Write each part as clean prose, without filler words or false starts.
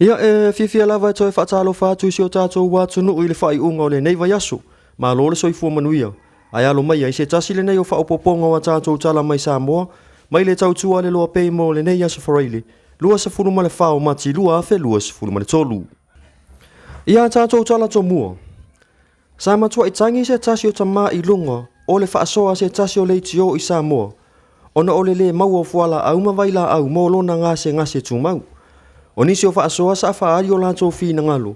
Ia, e fiafia lava e toe faatalofa atu i si o tatou atunuu i le faaiuga o lenei vaiaso. Malo le soifua manuia. Ae alo maia i se tasi lenei o faaopoopoga o a tatou tala mai Samoa, mai le tautua a le Loa Pay mo lenei aso Faraile, 24 o Mati 2023. Ia a tatou tala tomua. Sa matuai tagi se tasi o tama i luga o le faasoa a se tasi o leitio i Samoa ona o le lē maua o fualaau ma vailaau mo lona gasegase tumau. O nisi o faasoa sa faaali o latou finagalo,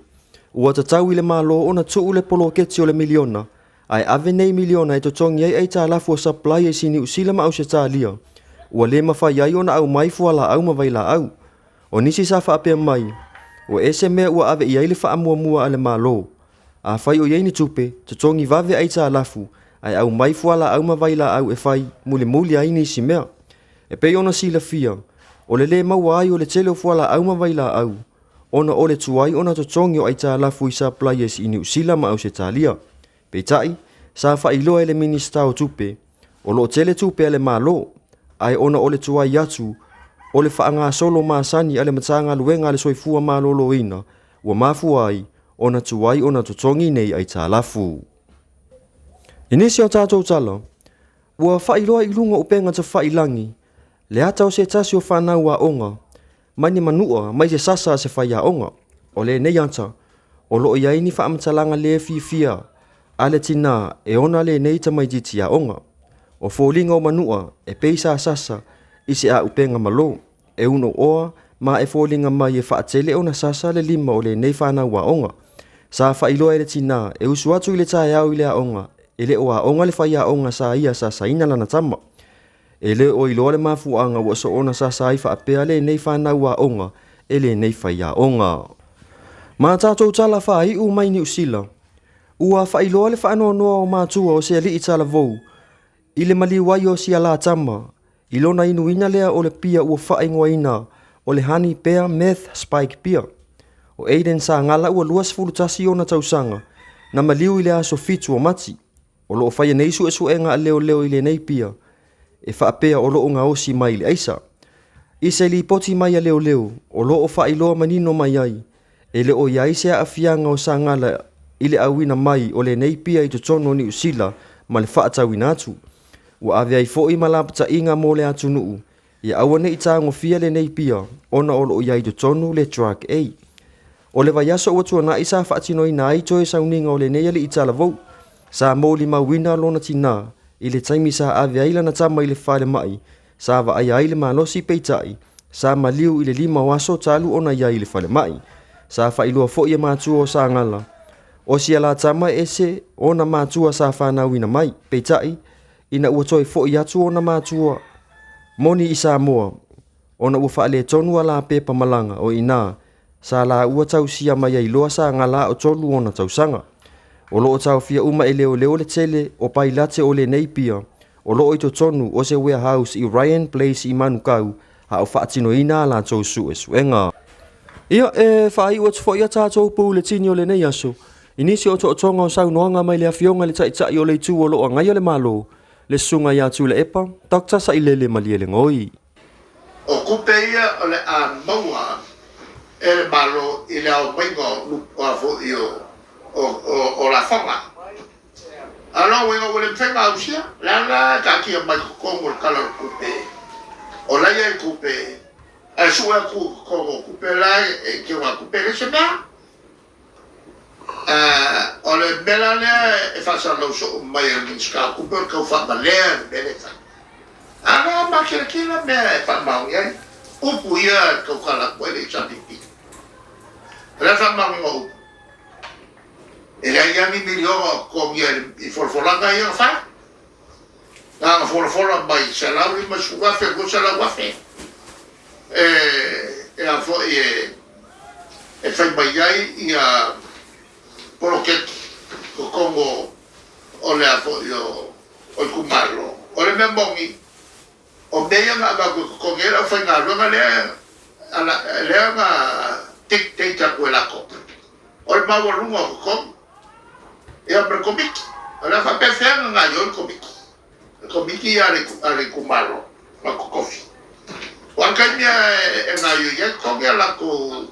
ua tatau i le Malo ona tuu le poloketi o le miliona ae ave nei miliona e totogi ai aitalafu o suppliers i Niu Sila ma Ausetalia ua lē mafai ai ona aumai fualaau ma vailaau. O nisi sa faapea mai, ua ese mea ua ave i ai le faamuamua a le Malo. Afai o i ai ni tupe, totogi vave aitalafu, ae aumai fualaau ma vailaau e fai mulimuli ai nisi mea. E pei ona silafia, o le lē maua ai o le tele o fualaau ma vailaau, ona o le tuai ona totogi o aitalafu i suppliers i Niu Sila ma Ausetalia. Peitai, sa faailoa e le Minisita o Tupe, o lo o tele tupe a le Malo, ae ona o le tuai atu o le faagasolo masani a le Matagaluega a le Soifua Maloloina ua mafua ai ona tuai ona totogi nei aitalafu. I nisi o tatou tala, ua faailoa i luga o upega tafailagi le ata o se tasi o fanau aoga mai ni manua mai se sasa a se faiaoga. O lenei ata, o lo o i ai ni faamatalaga le fiafia a le tinā e ona lenei tamaitiiti aoga. O foliga o manua e pei sa sasa i se aupega malo, e unooa ma e foliga mai e faatele ona sasa le lima o lenei fanau aoga. Sa faailoa e le tinā e usu atu i le taeao i le aoga, e le o aoga le faiaoga sa ia sasaina lana tama. E le o iloa le mafuaaga ua soona sasa ai faapea lenei fanau aoga e lenei faiaoga. Ma tatou tala faaiu mai Niu Sila, ua faailoa le faanoanoa o matua o se alii talavou i le maliu ai o si ala tama i lona inuina lea o le pia ua faaigoaina o le Honey Bear Meth Spike Beer. O Aiden Sagala ua 21 ona tausaga na maliu i le aso 7 o Mati. O lo o faia nei suesuega a leoleo i lenei pia e faapea o lo o gaosi mai i le aisa. I se lipoti mai a leoleo o lo o faailoa manino mai ai, e le o i ai se aafiaga o Sagala i le auina mai o lenei pia i totonu o Niu Sila ma le faatauina atu. Ua ave ai foi ma lapataiga mo le atunuu ia aua ne i tagofia lenei pia ona o lo o i ai i totonu le Drug A. O le vaiaso ua tuanai sa faatinoina ai toe sauniga o lenei alii talavou. Sa molimauina lona tinā i le taimi sa ave ai lana tama i le falemai sa vaaia ai le malosi peitai sa maliu i le 5 o aso talu ona i ai i le falemai. Sa faailoa foi e matua o Sagala, o si ala tama e ese ona matua sa fanauina mai, peitai ina ua toe foi atu ona matua moni i Samoa ona ua faaletonu a la pepa malaga o i inā sa laua tausia mai ai loa Sagala a o 3 ona tausaga. O lo o taofia uma e leoleo le tele o pailate o lenei pia o lo o i totonu o se warehouse i Ryan Place i Manukau a o faatinoina a latou suesuega. Ia, e faaiu atu foi a tatou puletini o lenei aso i nisi o otootoga o saunoaga mai le Afioga i le Taitai o le Itu o lo o agaia le Malo, le Susuga ia Tuilaepa, Doctor Sailele Malielegaoi. O tupe ia o le a maua e le Malo i le aomaiga o lafoga. A o lona uiga ua le mafai ona ausia. O le a la e taatia mai totonu o le Tala o le Tupe, o la e i ai tupe, ae sue atu i totonu o tupe la e teugatupe e leai se mea. O le mea la lea e faasalalau soo mai e le Minisita o Tupe o le tau faamalea le mea lea e fai. A lea makilatila mea e faamaoni ai upu ia e tautala atu ai le HRPP. O le a le faamaoniga o upu? E leai lava ni miliona o totogia i folafolaga ia na fai. Na ona folafola mai $150,000, $200,000 e a foi e fai mai ai ia poloketi totonu o le a foi o itumalo. O le mea moni, o mea ia na avatu e totogi ai le aufaigaluega lea, lea na dictate atu e latou. O le maualuga o totogi ia ma le komiti. O le a faapefea ona gaoioi le komiti? Le komiti ia a le itumalo na totofi. O a le taimi e gaoioi ai totogi a latou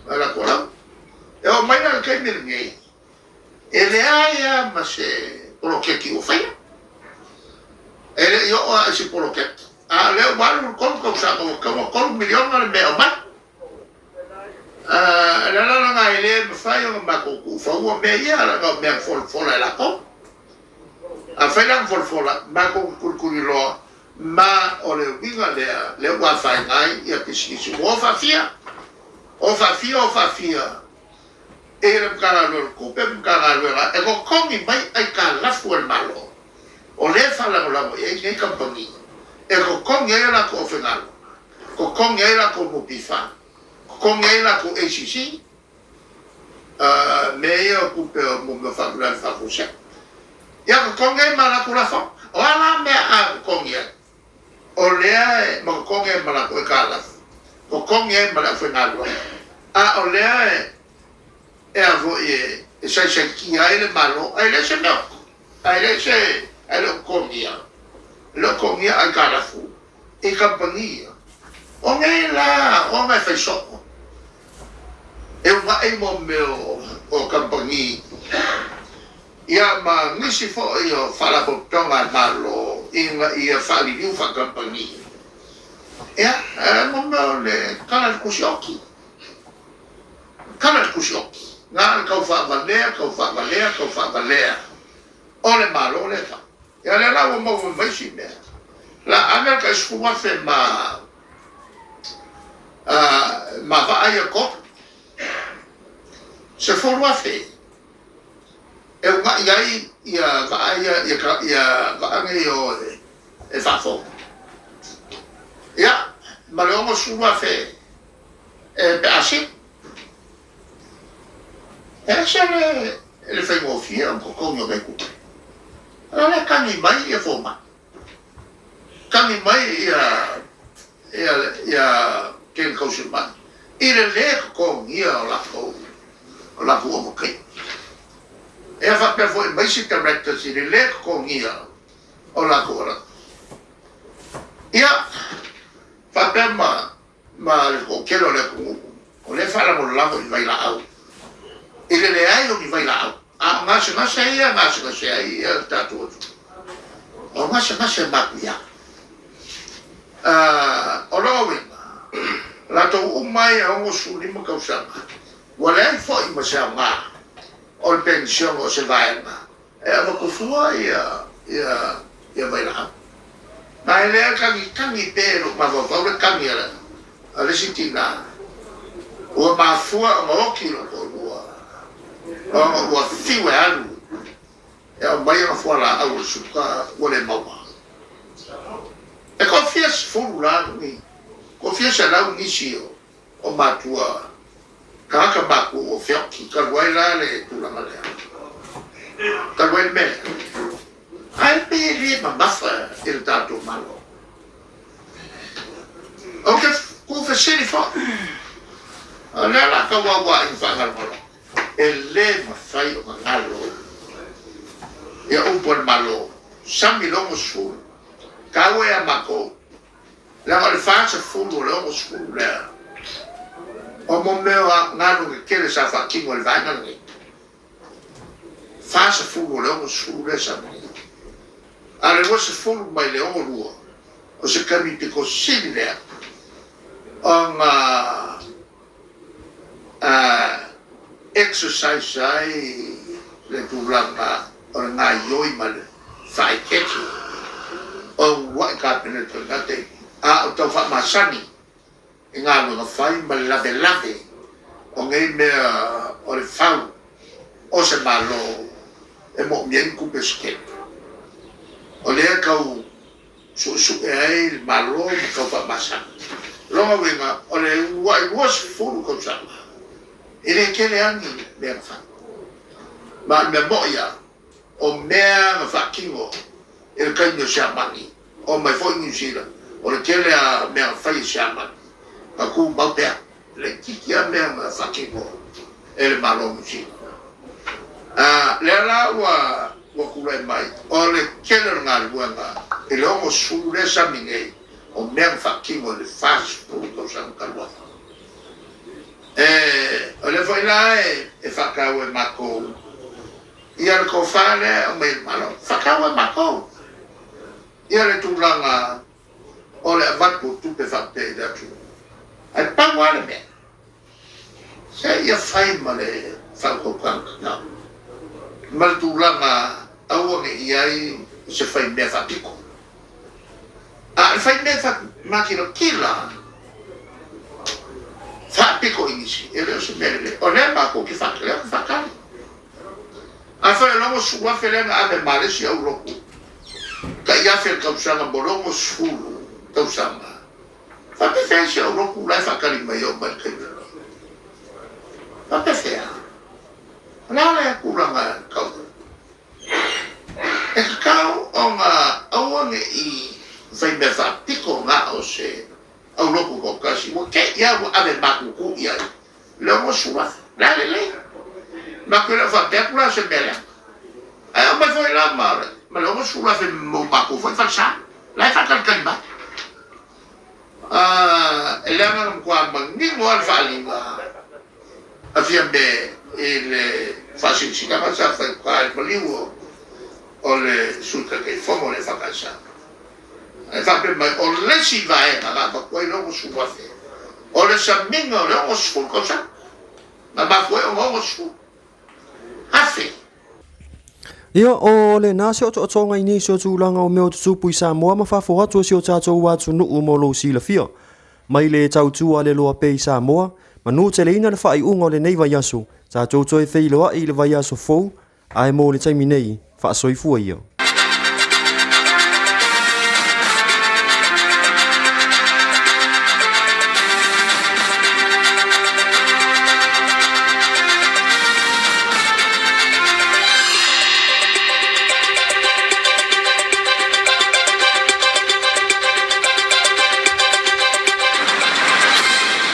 a latou alauni. E oo mai la i le taimi lenei, e leai lava ma se poloketi ua faia. E le i oo lava i se poloketi, a o lea ua alu le 3 tausaga ua tatau ona $3 miliona le mea e aumai. O le ala lena e le mafai ona matou tuufaua mea ia, leaga o mea na folafola e latou. Afai la na folafola, matou te tulituliloa ma o le uiga lea, lea ua afaina ai ia pisinisi. Ua o faafia, o faafia, o faafia i le Matagaluega o le Tupe ma Matagaluega e totogi mai aitalafu a le Malo, o lea e faalagolago i ai nei kamupani e totogi ai a latou aufaigaluega, totogi ai latou NPF, totogi ai latou ACC, mea ia o tupe o mea o faalavelave faafuasei. Ia totogi ai ma latou lafoga. O a la mea a totogi ai? O lea e ma totogi ai ma latou aitalafu, totogi ai ma le aufaigaluega, a o lea e e a foi e saisaitia ai le Malo, ae le se mea, ae le se, ae le o totogia, e le o totogia aitalafu i kamupani ia. O nei la ona e fai soo, e unaʻi mo mea o kamupani ia ma nisi foi o faalapotopotoga a le Malo ina ia faaliliu faakamupani. Ia, mo mea o le tala i le tusi oki. Tala i le tusi oki. Na o le tau faavalea, tau faavalea, tau faavalea o le Malo lea e fai. Ia lea la ua maua mai isi mea. La ave le tai 10,000 ma ma vaa ia tolu. 10,000 e unaʻi ai ia vaa ia ia vaa nei o e faafou. Ia ma le 60,000 e pe a sili. E ese le le faigofie ona totogi o nei tupe. A lea tagi mai ia fomai. Tagi mai ia ia ia teine tausimai i le lē totogia o latou o latou ovataimi. Ia faapea foi ma isi directors i le lē totogia o latou alauni. Ia faapea ma ma le toatele o le atunuu o lea e faalagolago i vailaau i le leai o ni vailaau. A o gasegase ia e gasegase ai ia le tatou atunuu, o gasegase matuia. O lona uiga, latou uma ia e 65 tausaga, ua leai foi ma se aoga o le penisione o se vaega E avatu fua ia ia ia vailaau. Ma e lea tagitagi pea i lou mafaufau le tagi a le isi tina ua mafua ona oti lou toalua ona ua fiu e alu e aumai ana fualaau o le suka ua le maua. E toafia sefulu la ni, toafia selau nisi o matua Tagata matua ua feoti talu ai la le tulaga lea. Talu ai le mea lea. Ae pe le mamafa i le tatou Malo. Ou te tuufesili foi. O lea la tau auaina faagalogalo. E le mafai ona galo ia upu a le Malo. Sami le 60. Taua ia matou. Leaga o le 40 o le 60 lea o mo mea o galuega tetele sa faatino e le vaega lenei. 40 o le 60 lea sa maua. A o le 20 mai le 62, o se taimi pito sili lea ona exercise ai le tulaga o le gaoioi ma le faaeteete o uluai Kapeneta i lena taimi, a o tau faamasani i galuega fai ma le lavelave o nei mea o le fau o se Malo e moomia ai ni tupe se tele. O lea e tau suesue ai le Malo ma tau faamasani. O lona uiga, o le uluai 20 tausaga, e le tele lava ni mea na fai. Ma o le mea moi lava, o mea na faatino i le taimi o Siamani, omai foi Niu Sila, o le tele lava o mea na fai e Siamani, na tumau pea. E laitiiti lava mea na faatino e le Malo o Niu Sila. A lea la ua ua tulai mai, o le tele o le galuega i le 60 lea e sami nei, o mea na faatino i le 40 tausaga talu ai. E, o lea foi la e faataua e matou ia le tofa lea e aumai e le Malo. Faataua e matou ia le tulaga o le avatu o tupe faapea i le atunuu. Ae pau lava le mea, se ia fai ma le faautautaga tatau, ma le tulaga aua ne i i ai se faimea faapito. A o le faimea matilotila faapito i nisi, e le o se mea lelei. O lea matou te faatali. Afai o le 60,000 lea na ave ma le isi aulotu, tai afe i le tausaga mo le 60 tausaga, faapefea isi aulotu la e faatali mai e oo mai i le taimi lenei? Faapefea? O le a le tulaga e tatau? E tatau ona aua ne i fai mea faapito na o se aulotu toatasi, ua te i lava ua ave matutu i ai le 60,000. O le a lelei? Matou te le o faapea atu la o se mea leaga. Ae aumai foi la ma le 60,000 mo matou foi falesa la e faatalitali mai. E leaga na matua manino lava le faaaliga a Fiame i le faasilasilaga sa fai uta i le maliu o le Sui Taitaifono o le EFKS. Ae faapea mai, o le isi vaega na avatu ai le 60,000, o le samiga o le 60 tausaga, na mafua ai ona 60,000. Ia, o lena se otootoga i nisi o tulaga o mea o tutupu i Samoa ma fafo atu o si o tatou atunuu mo lou silafia. Mai le tautua a le loa pea i Samoa, manuteleina le faaiuga o lenei vaiaso, tatou toe feiloai i le vaiaso fou, ae mo le taimi nei, faasoifua ia.